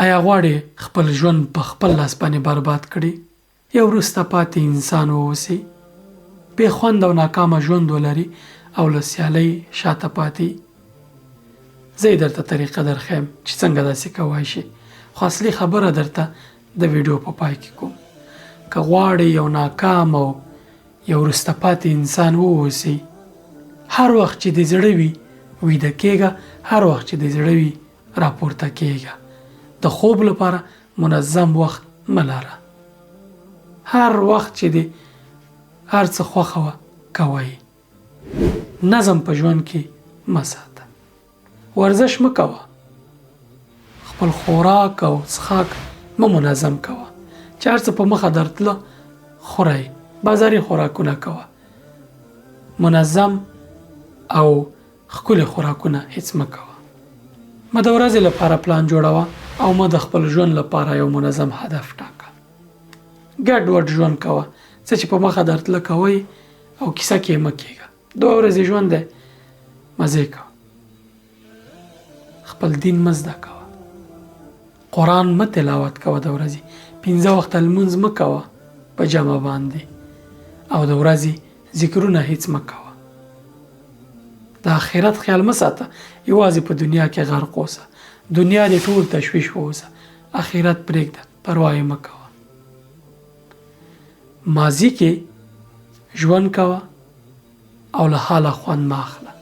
ایا غواړې خپل ژوند په خپل لاس باندې برباد کړې؟ یو وروسته پاتې انسان واوسې؟ بې خونده او ناکامه ژوند ولرې او له سیالۍ شاته پاتې؟ زه یې درته طریقه درښیم چې څنګه داسې کوای شې، خو اصلي خبره درته د ویډیو په پای کې کوم. که غواړې یو ناکام او یو وروسته پاتې انسان واوسې، هر وخت چې دې زړه وي ویده کېږه، هر وخت چې دې زړه وي راپورته کېږه. د خوب لپاره منظم وخت مه لره. هر وخت چې دې هر څه خوښه وه کوه یې. نظم په ژوند کې مه ساته. ورزش مه کوه. خپل خوراک او څښاک مه منظم کوه. چې هر څه په مخه درتله خوره یې. بازاري خوراکونه کوه. منظم او ښکلي خوراکونه هیڅ مه کوه. مه د ورځې لپاره پلان جوړوه او مه د خپل ژوند لپاره یو منظم هدف ټاکه. ګډ وډ ژوند کوه، څه چې په مخه درتله کوه یې او کیسه کې یې مه کېږه. دوه ورځې ژوند دی، مزې کوه. خپل دین مه زده کوه. قرآن مه تلاوت کوه د ورځې پنځه وخته لمونځ مه کوه په جمع باندې او د ورځې ذکرونه هیڅ مه کوه. د آخرت خیال مه ساته، یوازې په دنیا کې غرق اوسه. دنیا دې ټول تشویش واوسه، آخرت پرېږده، پروا یې مه کوه. ماضي کې ژوند کوه او له حاله خوند مه اخله.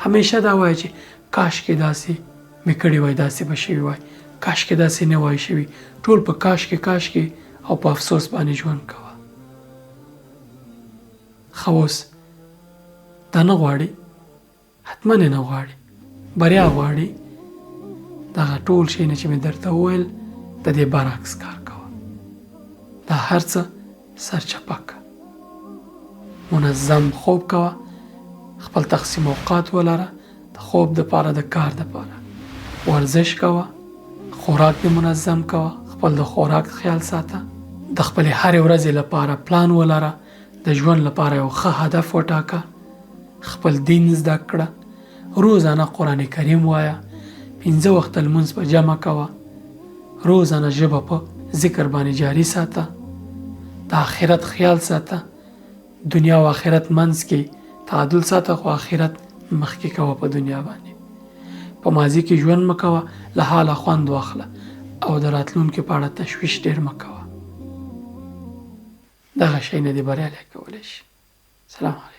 همیشه دا وایه چې کاشکې داسې مې کړي وای، داسې به شوي وای، کاشکې داسې نه وای شوي. ټول په کاشکې کاشکې او په افسوس باندې ژوند کوه. ښه اوس دا نه غواړي، حتما یې نه غواړي، بریا غواړي. دغه ټول شیونه چې مې درته وویل د دې برعکس کار کوه. دا هر څه سرچپه که. منظم خوب کوه، خپل تقسیم اوقات ولره د خوب دپاره، د کار دپاره. ورزش کوه، خوراک دې منظم کوه، خپل د خوراک خیال ساته. د خپلې هرې ورځې لپاره پلان ولره، د ژوند لپاره یو ښه هدف وټاکه، خپل دین زده کړه، روزانه قرآن کریم وایه، پنځه وخته لمونځ په جمع کوه، روزانه ژبه په ذکر باندې جاری ساته، د آخرت خیال ساته، دنیا او آخرت منځ کې تعادل ساته، خو آخرت مخکې کوه په دنیا باندې. په ماضي کې ژوند مه کوه، له حاله خوند واخله او د راتلونکي په اړه تشویش ډېر مه کوه. دغه شی نه دې بریالی کولی شي. سلام علیکم.